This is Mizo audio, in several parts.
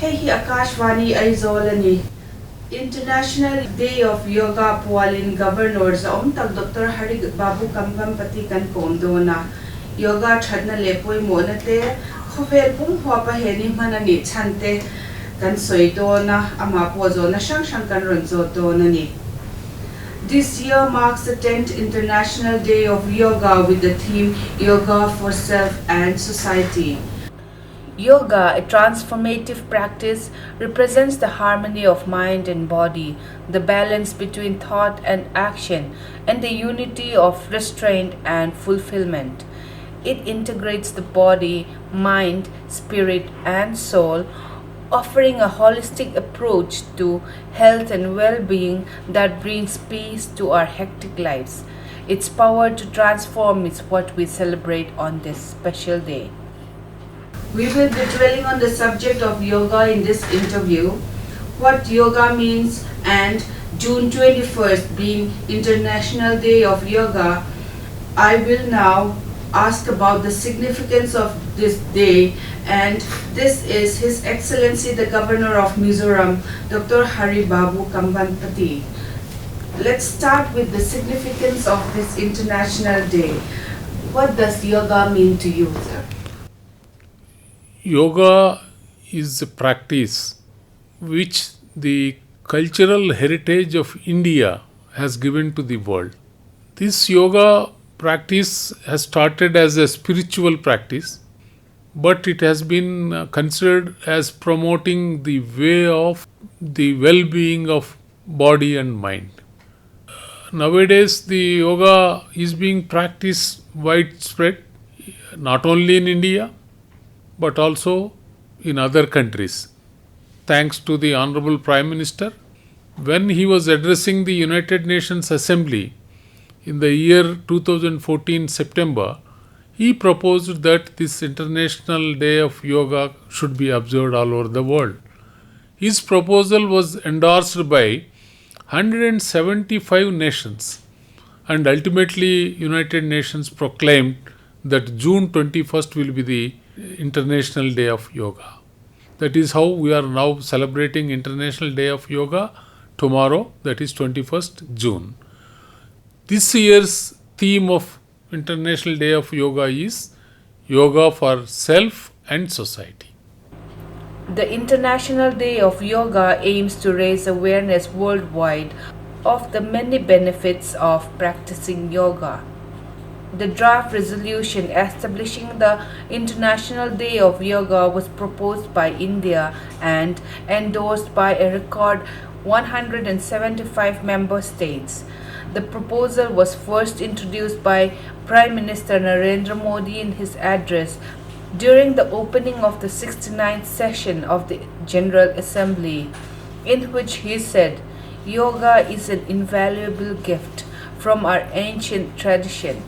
Hei hi Akashvani Aizawl a ni. International Day of Yoga pualin Governor zahawm tak Doctor Hari Babu Kambhampati kan kawm dawn a. Yoga thatna leh pawimawhna te, khawvel pum huapa he ni hman a nih chhan te kan sawi dawn a, amah pawh zawhna hrang hrang kan rawn zawt dawn a ni. This year marks the 10th International Day of Yoga with the theme Yoga for Self and Society. Yoga, a transformative practice, represents the harmony of mind and body, the balance between thought and action, and the unity of restraint and fulfillment. It integrates the body, mind, spirit, and soul, offering a holistic approach to health and well being that brings peace to our hectic lives. Its power to transform is what we celebrate on this special day. We will be dwelling on the subject of yoga in this interview, what yoga means, and June 21st being International Day of Yoga. I will now ask about the significance of this day, and this is His Excellency the Governor of Mizoram, Dr. Hari Babu Kambhampati. Let's start with the significance of this International Day. What does yoga mean to you, sir? Yoga is a practice which the cultural heritage of India has given to the world. This yoga practice has started as a spiritual practice, but it has been considered as promoting the way of the well being of body and mind. Nowadays, the yoga is being practiced widespread, not only in India but also in other countries. Thanks to the Honorable Prime Minister, when he was addressing the United Nations Assembly in the year 2014 September, he proposed that this International Day of Yoga should be observed all over the world. His proposal was endorsed by 175 nations, and ultimately United Nations proclaimed that June 21st will be the International Day of Yoga. That is how we are now celebrating International Day of Yoga tomorrow, that is 21st June. This year's theme of International Day of Yoga is Yoga for Self and Society. The International Day of Yoga aims to raise awareness worldwide of the many benefits of practicing yoga. The draft resolution establishing the International Day of Yoga was proposed by India and endorsed by a record 175 member states. The proposal was first introduced by Prime Minister Narendra Modi in his address during the opening of the 69th session of the General Assembly, in which he said, Yoga is an invaluable gift from our ancient tradition.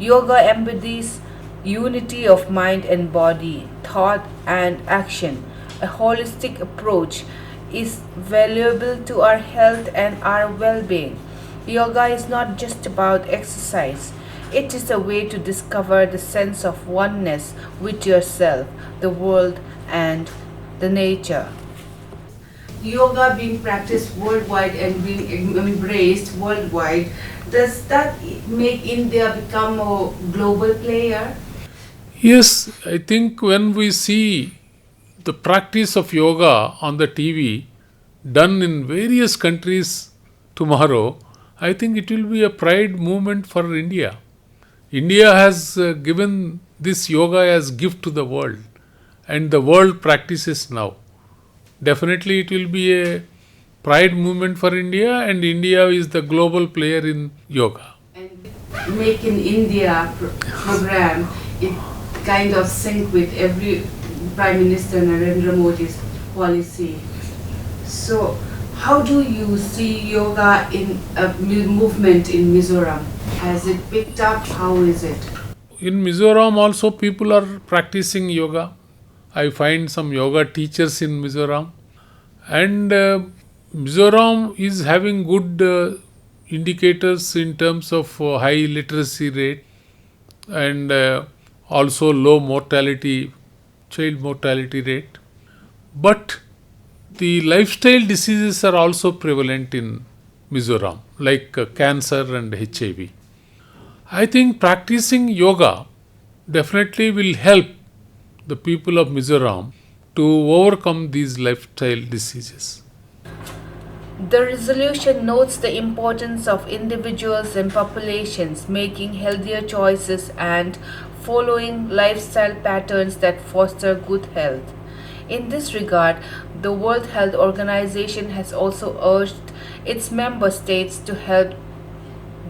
Yoga embodies unity of mind and body, thought and action. A holistic approach is valuable to our health and our well being. Yoga is not just about exercise, it is a way to discover the sense of oneness with yourself, the world, and the nature. Yoga being practiced worldwide and being embraced worldwide, does that make India become a global player? Yes, I think when we see the practice of yoga on the TV done in various countries tomorrow, I think it will be a pride movement for India. India has given this yoga as gift to the world, and the world practices now. Definitely it will be a pride movement for India, and India is the global player in yoga. And Make in India program, it kind of sync with every Prime Minister Narendra Modi's policy. So, how do you see yoga in a movement in Mizoram? Has it picked up? How is it? In Mizoram also people are practicing yoga. I find some yoga teachers in Mizoram, and Mizoram is having good indicators in terms of high literacy rate and also low mortality, child mortality rate. But The lifestyle diseases are also prevalent in Mizoram, like cancer and HIV. I think practicing yoga definitely will help the people of Mizoram to overcome these lifestyle diseases. The resolution notes the importance of individuals and populations making healthier choices and following lifestyle patterns that foster good health. In this regard, the World Health Organization has also urged its member states to help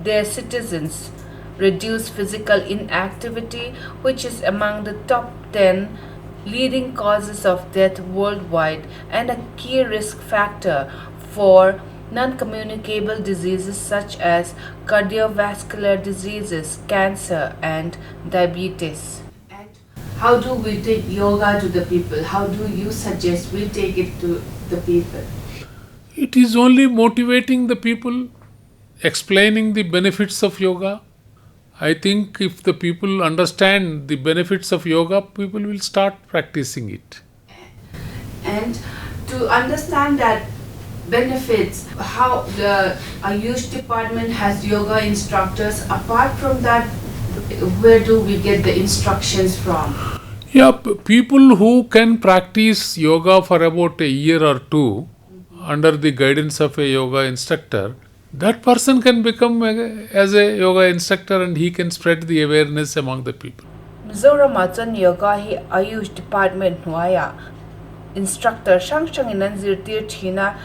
their citizens reduce physical inactivity, which is among the top 10 leading causes of death worldwide and a key risk factor for non-communicable diseases such as cardiovascular diseases, cancer, and diabetes. And how do we take yoga to the people? How do you suggest we take it to the people? It is only motivating the people, explaining the benefits of yoga. I think if the people understand the benefits of yoga, people will start practicing it. And to understand that benefits, how the Ayush department has yoga instructors. Apart from that, where do we get the instructions from? Yeah, people who can practice yoga for about a year or two under the guidance of a yoga instructor, that person can become as a yoga instructor and he can spread the awareness among the people. Mizoramah chuan yoga hi Ayush department hnuaiah instructor hrang hrangin an zirtir thin a,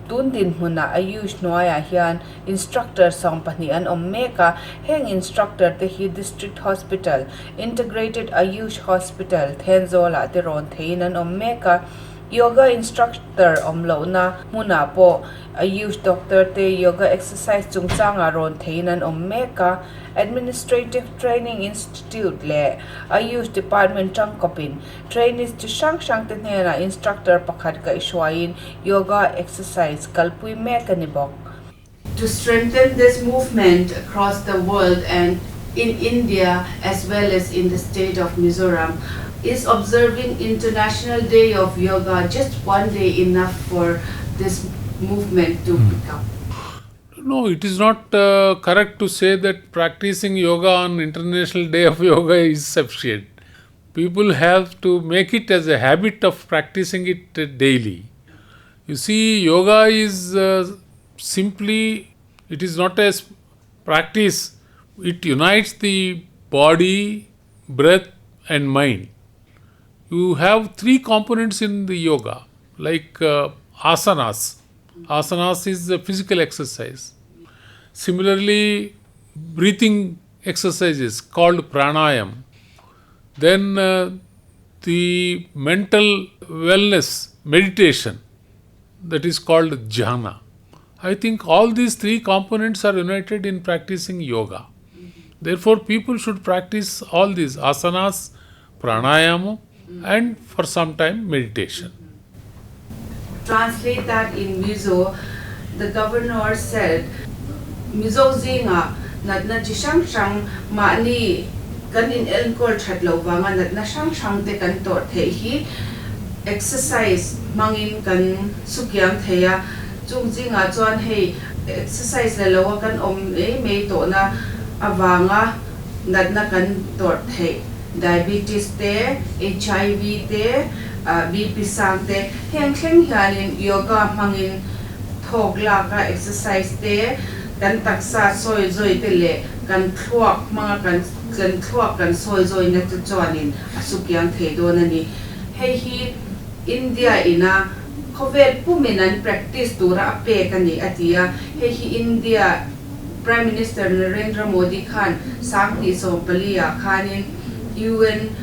tun dinhmunah Ayush hnuaiah hian instructor 12 an awm mek a, heng instructor te hi District Hospital, Integrated Ayush Hospital, Thenzawlah te rawn theihin an awm mek a. Yoga instructor awm lohna hmunah pawh Ayush doctor te yoga exercise chungchangah rawn theihin an awm mek a. Administrative Training Institute leh Ayush Department tangkawpin trainees chi hrang hrang te hnenah instructor pakhat kaihhruaiin yoga exercise kalpui mek a ni bawk. To strengthen this movement across the world and in India as well as in the state of Mizoram, is observing International Day of Yoga just one day enough for this movement to pick up? No, it is not correct to say that practicing yoga on International Day of Yoga is sufficient. People have to make it as a habit of practicing it daily. You see, yoga is simply, it is not a practice. It unites the body, breath and mind. You have three components in the yoga, like asanas. Asanas is a physical exercise. Similarly, breathing exercises called pranayam. Then the mental wellness, meditation, that is called jhana. I think all these three components are united in practicing yoga. Therefore, people should practice all these asanas, pranayama, and for some time meditation. Translate that in Mizo, the governor said, Mizo zinga natna chi hrang hrang mahni kan in enkawl that loh vanga natna hrang hrang te kan tawrh theih hi exercise hmangin kan sukiang thei a, chung zingah chuan hei exercise la loa kan awm mai mai tawhna avanga natna kan tawrh theih diabetes te, HIV te, BP sang te heng thleng hianin yoga hmangin thawk laka exercise te, kan taksa sawi zawi te leh kan thluak hmanga kan kan thluak kan sawi zawina te chuanin a sukiang thei dawn a ni. Hei hi India ina khawvel pumin an practice tura a pek a ni a ti a, hei hi India Prime Minister Narendra Modi khan 2014 ah khanin UN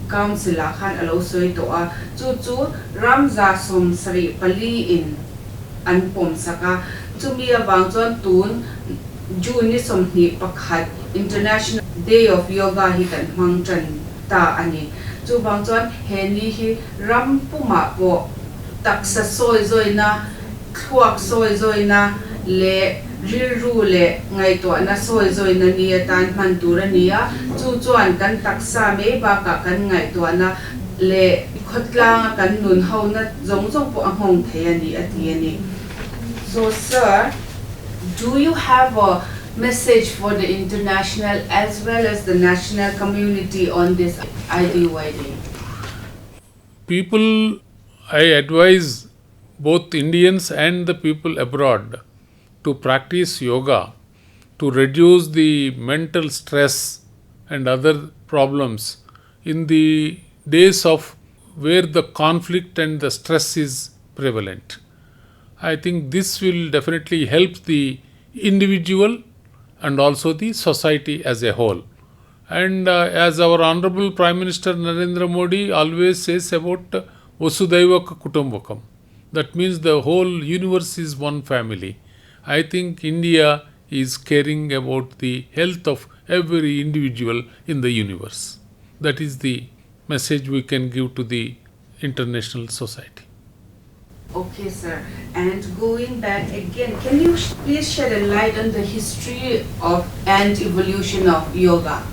Council ah khan a lo sawi tawh a, chu chu ram 74 in an pawm sak a, chumi avang chuan tun June ni 21 International Day of Yoga hi kan hmang tan ta a ni. Chuvang chuan he ni hi ram pumah pawh taksa sawi zawina, thluak sawi zawina leh rilru leh ngaihtuahna sawi zawina ni atan hman tur a ni a, chu chuan kan taksa mai bakah kan ngaihtuahna leh Khawtlanga kan nun hona zawng zawng pawh a nghawng thei a ni a ti a ni. So sir, do you have a message for the international as well as the national community on this IDY day? People, I advise both Indians and the people abroad to practice yoga to reduce the mental stress and other problems in the days of where the conflict and the stress is prevalent. I think this will definitely help the individual and also the society as a whole. And as our Honorable Prime Minister Narendra Modi always says about Vasudhaiva Kutumbakam, that means the whole universe is one family. I think India is caring about the health of every individual in the universe. That is the message we can give to the international society. Okay, sir. And going back again, can you please shed a light on the history of and evolution of yoga?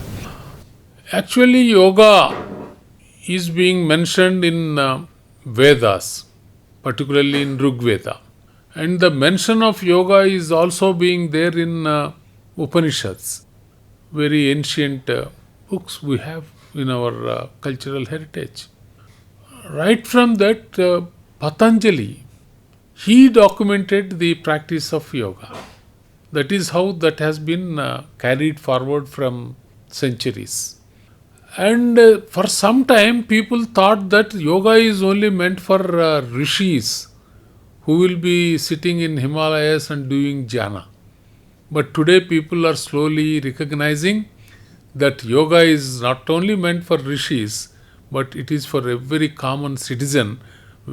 Actually, yoga is being mentioned in Vedas, particularly in Rig Veda. And the mention of yoga is also being there in Upanishads, very ancient books we have in our cultural heritage. Right from that, Patanjali, he documented the practice of yoga. That is how that has been carried forward from centuries. And for some time, people thought that yoga is only meant for rishis who will be sitting in Himalayas and doing jhana. But today, people are slowly recognizing that yoga is not only meant for rishis, but it is for every common citizen,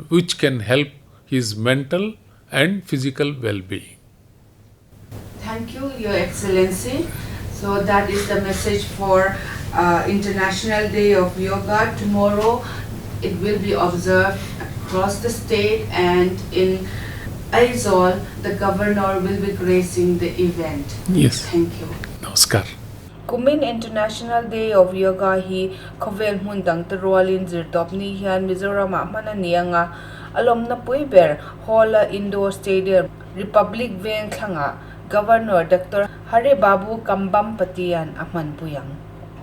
which can help his mental and physical well-being. Thank you, Your Excellency. So that is the message for International Day of Yoga. Tomorrow it will be observed across the state, and in Aizawl, the governor will be gracing the event. Yes. Thank you. Namaskar. Kumin International Day of Yoga hi khawvel hmun dang te rualin zirtawpni hian Mizoramah hman a ni anga a lawmna pui ber Hall-a Indoor Stadium Republic Veng thlangah Governor Doctor Hari Babu Kambhampatian a hmanpui ang.